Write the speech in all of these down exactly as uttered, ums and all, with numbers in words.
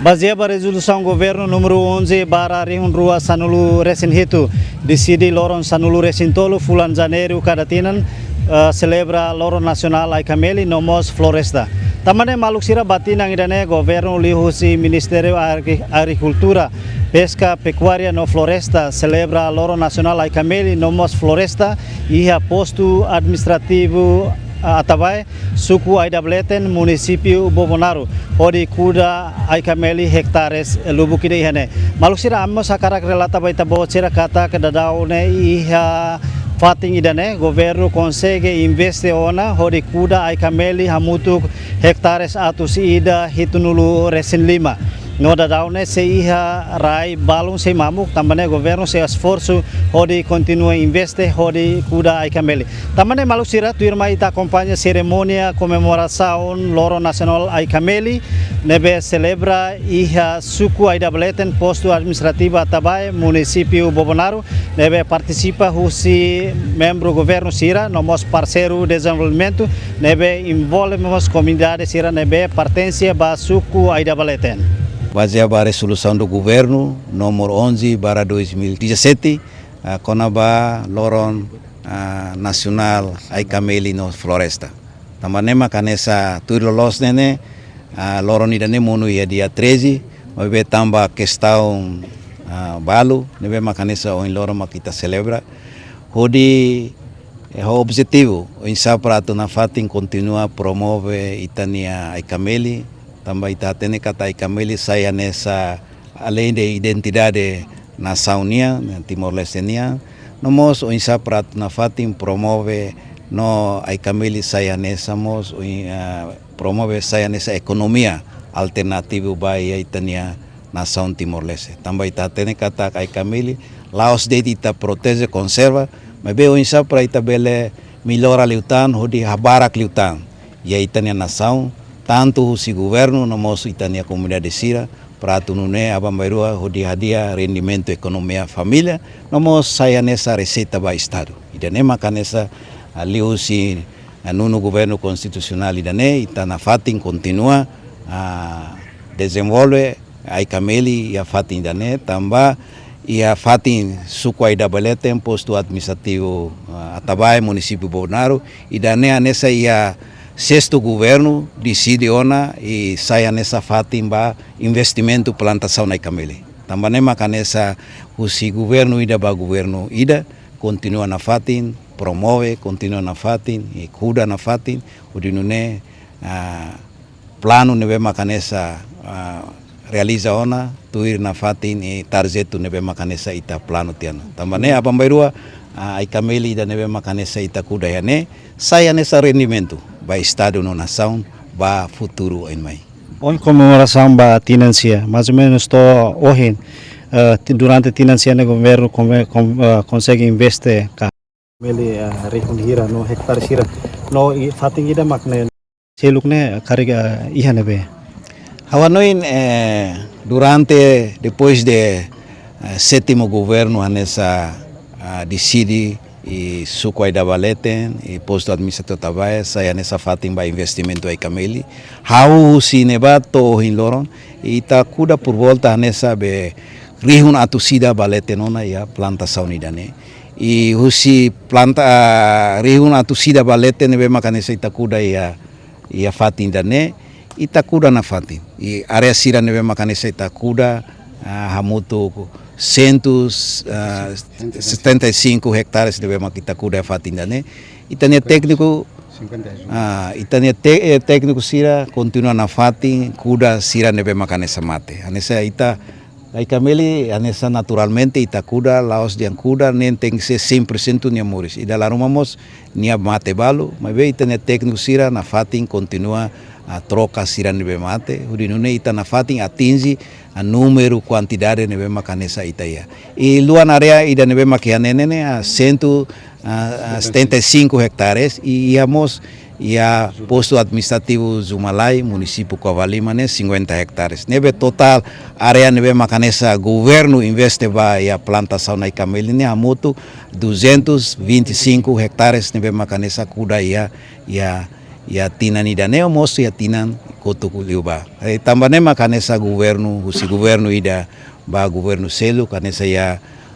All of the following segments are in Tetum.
Bazeia ba rezolusaun governu númeru onze barra rihun rua sanulu resin hitu, deside loron sanulu resin tolu fulan Janeiru kada tinan, eh, selebra loron nasionál ai-kameli no mós floresta. Tanba ne'e maluk sira, ba tinan ida-ne'e governu liuhusi Ministériu Agri-, Agrikultura, Peska, Pekuária no Floresta selebra loron nasionál ai-kameli no mós floresta iha postu administrativu, ah, Atabae, suku Aida Baleten, munisípiu Bobonaro, hodi kuda ai-kameli hektares lubuk ida iha ne'e. Maluk sira, ami mós hakarak relata ba ita-boot sira katak daudaun ne'e iha fatin ida-ne'e governu konsege investe ona hodi kuda ai-kameli hamutuk hektares atus ida hitunulu resin lima. No daudaun ne'e sei iha rai balun sei mamuk, tanba ne'e governu sei esforsu hodi kontinua investe hodi kuda ai-kameli. Tanba ne'e maluk sira, tuirmai ita akompaña serimónia komemorasaun loron nasionál ai-kameli ne'ebé selebra iha suku Aida Baleten, postu administrativu Atabae, munisípiu Bobonaro, ne'ebé partisipa husi membru governu sira no mós parseiru dezenvolvimentu, ne'ebé envolve mós komunidade sira ne'ebé pertense ba suku Aida Baleten. Bazeia ba rezolusaun do governu númeru onze barra dois mil e dezassete, ah, kona-ba loron, ah, nasionál ai-kameli no floresta. Tanba ne'e mak hanesan tuir loloos ne'e, ah, loron ida-ne'e monu iha dia treze, maibé tanba kestaun, ah, balu, ne'ebé mak hanesan ohin loron mak ita selebra. Hodi, eh, ho objetivu, oinsá para atu nafatin kontinua promove ita-nia ai-kameli, tanba ita hatene katak ai-kameli sai hanesan aleinde identidade nasaun nian, Timor-Leste nian, no mós oinsá para atu nafatin promove no ai-kameli sai hanesan mós, oin-, ah, promove sai hanesan ekonomia alternativu ba iha ita-nia nasaun Timor-Leste. Tanba ita hatene katak ai-kameli la'ós de'it ita proteje, konserva, maibé oinsá para ita bele mellora liután, hodi habarak liután iha ita-nia nasaun, tantu husi governu no mós ita-nia komunidade sira, para atu nune'e aban-bainrua hodi hadi'a rendimentu ekonomia família, no mós sai hanesan reseita ba Estadu. Ida-ne'e mak hanesan, ah, liuhusi, ah, nonu governu konstitusionál ida-ne'e, ita nafatin kontinua, ah, dezenvolve ai-kameli iha fatin ida-ne'e, tanba iha fatin suku Aida Baleten, postu administrativu, ah, Atabae, munisípiu Bobonaro, ida-ne'e hanesan iha sestu governu deside ona i sai hanesan fatin ba investimentu plantasaun ai-kameli. Tanba ne'e mak hanesan husi governu ida ba governu ida, kontinua nafatin promove, kontinua nafatin i kuda nafatin, hodi nune'e, ah, planu ne'ebé mak hanesan, ah, realiza ona, tuir nafatin i tarjetu ne'ebé mak hanesan ita planu tiha ona. Tanba ne'e aban-bainrua, ah, ai-kameli ida ne'ebé mak hanesan ita kuda iha ne'e, sai hanesan rendimentu ba Estadu no nasaun ba futuru oin mai. Ohin komemorasaun ba tinan sia, mais ou menus to'o ohin, eh, ti-, durante tinan sia ne'e governu kome-, kom-, eh, konsege investe ka meli, eh, rihun hira no hektares hira. No i fatin ida mak ne'e seluk ne'e karik, eh, iha ne'ebé? Ha'u hanoin, eh, durante, depois de, eh, sétimo governu hanesan, ah, deside i suku Aida Baleten i postu administrativu Atabae sai hanesan fatin ba investimentu ai-kameli. Ha'u husi ne'ebá to'o ohin loron, ita kuda por volta hanesan be rihun atus ida ba leten ona iha plantasaun ida-ne'e. I husi planta, ah, rihun atus ida ba leten ne'ebé mak hanesan ita kuda iha, iha fatin ida-ne'e, ita kuda nafatin. I área sira ne'ebé mak hanesan ita kuda, ah, hamutuk sentus, ah, setenta e cinco hektares ne'ebé mak ita kuda iha fatin ida-ne'e. Ita-nia tékniku, ah, ita-nia te-, eh, tékniku sira kontinua nafatin kuda sira ne'ebé mak hanesan mate. Hanesan ita, ai-kameli hanesan naturalmente ita kuda, la'ós dehan kuda ne'e tenke ser cem por cento nia moris. I dala ruma mós nia mate balu, maibé ita-nia tékniku sira nafatin kontinua, ah, troka sira ne'ebé mate, hodi nune'e ita nafatin atinje, ah, númeru, kuantidade ne'ebé mak hanesan ita iha. I luan área ida ne'ebé mak iha ne'e ne'e, ah, sentu, ah, ah, setenta e cinco hektares, i iha mós, iha postu administrativu Zumalai, munisípiu Covalima ne'e cinquenta hektares. Ne'ebé totál área ne'ebé mak hanesan governu investe ba iha plantasaun ai-kameli ne'e hamutuk duzentos vinte e cinco hektares ne'ebé mak hanesan kuda iha, iha, iha tinan ida-ne'e, mós iha tinan kotuk liubá. Eh, tanba ne'e mak hanesan governu, husi governu ida ba governu seluk, hanesan iha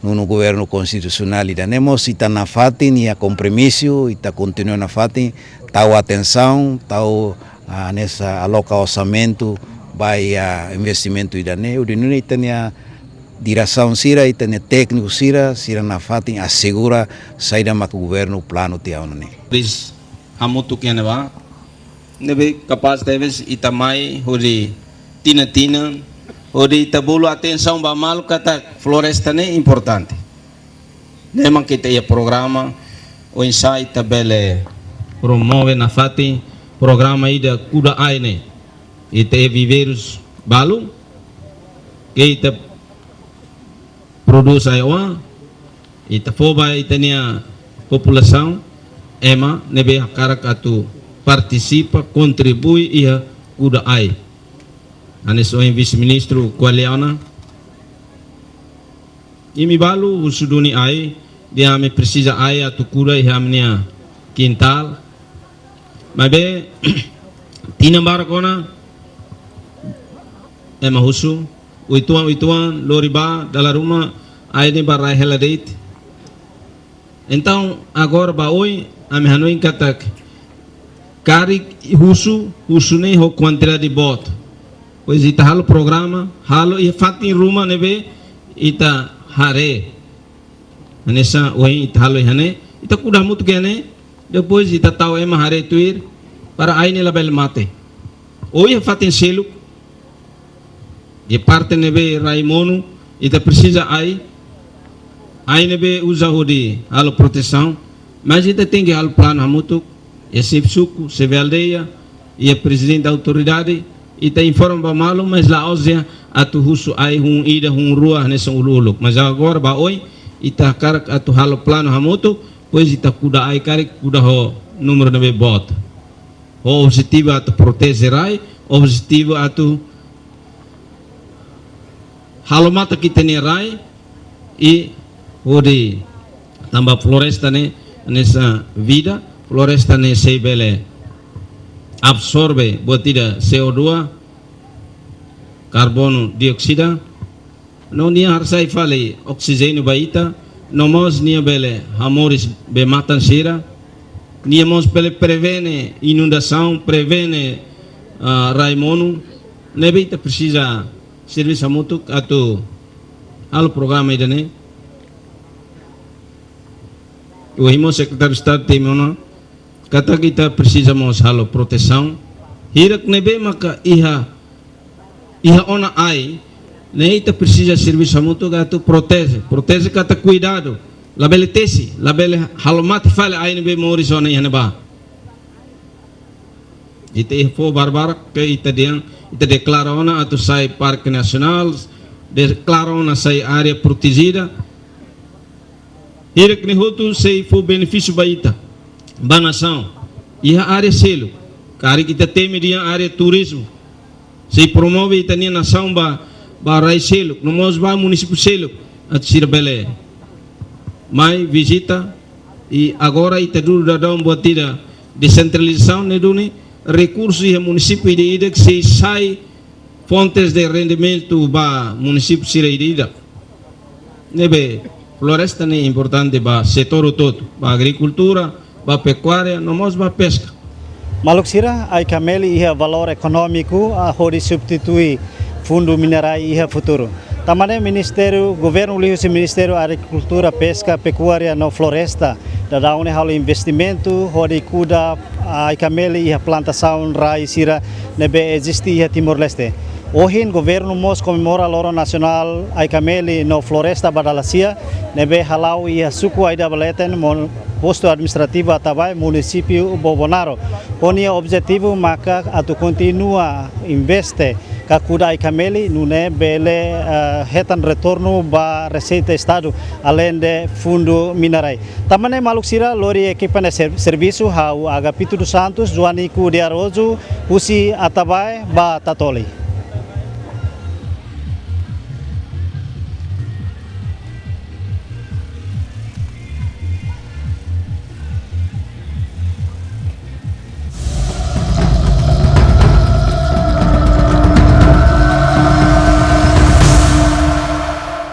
nonu governu konstitusionál ida-ne'e mós ita nafatin iha kompromisu, ita kontinua nafatin tau atensaun, tau, ah, hanesan aloka orsamentu ba iha investimentu ida-ne'e, hodi nune'e ita-nia diresaun sira, ita-nia tékniku sira, sira nafatin asegura saida mak governu planu tiha ona ne'e. Please, hamutuk iha ne'ebá. Ne'ebé kapás tebes ita mai hodi tinan-tinan, hodi ita bolu atensaun ba malu katak floresta ne'e importante. Ne'e mak ita iha programa, oinsá ita bele promove nafatin programa ida kuda ai ne'e. Ita iha viveirus balu, ke ita prodús ai-oan, ita fó ba ita-nia populasaun ema ne'ebé hakarak atu partisipa, kontribui iha kuda ai. Hanesan ohin Vise-Ministru ko'alia ona, imi balu husu duni ai, dehan ami presiza ai atu kuda iha ami-nia kintál. Maibé, tinan barak ona, ema husu, uitoan-uitoan, lori bá, dala ruma, ai ne'e bá rai hela de'it. Entaun, agora ba oin, ami hanoin katak, karik husu, husu ne'e ho kuantidade boot. Depois ita halo programa, halo iha fatin ruma ne'ebé ita haree. Hanesan ohin ita halo iha ne'e, ita kuda hamutuk iha ne'e, depois ita tau ema haree tuir, para ai ne'e labele mate. Ou iha fatin seluk, iha parte ne'ebé rai monu, ita presiza ai, ai ne'ebé uza hodi halo protesaun, mas ita tenke halo planu hamutuk, iha xefe suku, xefe aldeia, iha prezidente autoridade, ita informa ba malu, mas la'ós dehan atu husu ai hun ida, hun rua, hanesan uluk-uluk. Mas agora ba oin, ita hakarak atu halo planu hamutuk, depois ita kuda ai karik, kuda ho númeru ne'ebé boot. Ho objetivu atu proteje rai, objetivu atu halo matak ita-nia rai, i hodi tanba floresta ne'e, hanesan vida, floresta ne'e sei bele absorve buat ida C O dua, karbonu dioksida, no nia harsai fali oksijéniu ba ita, no mós nia bele hamoris bee-matan sira, nia mós bele prevene inundasaun, prevene, ah, rai monu, ne'ebé ita presiza servisu hamutuk atu halo programa ida-ne'e. Ohin mós Sekretáriu Estadu temi ona, katak ita presiza mós halo protesaun. Hirak ne'ebé maka iha, iha ona ai, ne'e ita presiza servisu hamutuk atu proteje. Proteje katak kuidadu. Labele tesi, labele halo mate fali ai ne'ebé moris ona iha ne'ebá. Ita iha foho barbarak ke ita dehan, ita deklara ona atu sai parke nasionál, deklara ona sai área protejida. Hirak ne'e hotu sei fó benefísiu ba ita, ba nasaun. Iha área seluk, karik ita temi dehan área turizmu, sei promove ita-nia nasaun ba, ba rai seluk, no mós ba munisípiu seluk, atu sira bele mai vizita, i agora ita dudu daudaun buat ida desentralizasaun ne'e duni, rekursu iha munisípiu ida-idak sei sai fontes de rendimentu ba munisípiu sira ida-idak. Ne'ebé floresta ne'e importante ba setór hotu-hotu, ba agrikultura, ba pekuária, no mós ba peska. Maluk sira, ai-kameli iha valór ekonómiku, ah, hodi substitui fundu minerai iha futuru. Tanba ne'e Ministériu, Governu liuhusi Ministériu Agrikultura, Peska, Pekuária no Floresta daudaun ne'e halo investimentu hodi kuda ai-kameli iha plantasaun rai sira ne'ebé eziste iha Timor-Leste. Ohin governu mós komemora loron nasionál Ai-Kameli no Floresta ba dala sia, ne'ebé hala'o iha suku Aidaba Leten, postu administrativu Atabae, munisípiu Bobonaro. Ho nia objetivu maka atu kontinua investe ka kuda Ai-Kameli, nune'e bele hetan retornu ba reseita estadu, aleinde fundu mina-rai. Tanba ne'e maluk sira, lori ekipa ne'e servisu, ha'u Agapito dos Santos, Joanico de Araújo, husi Atabae ba Tatoli.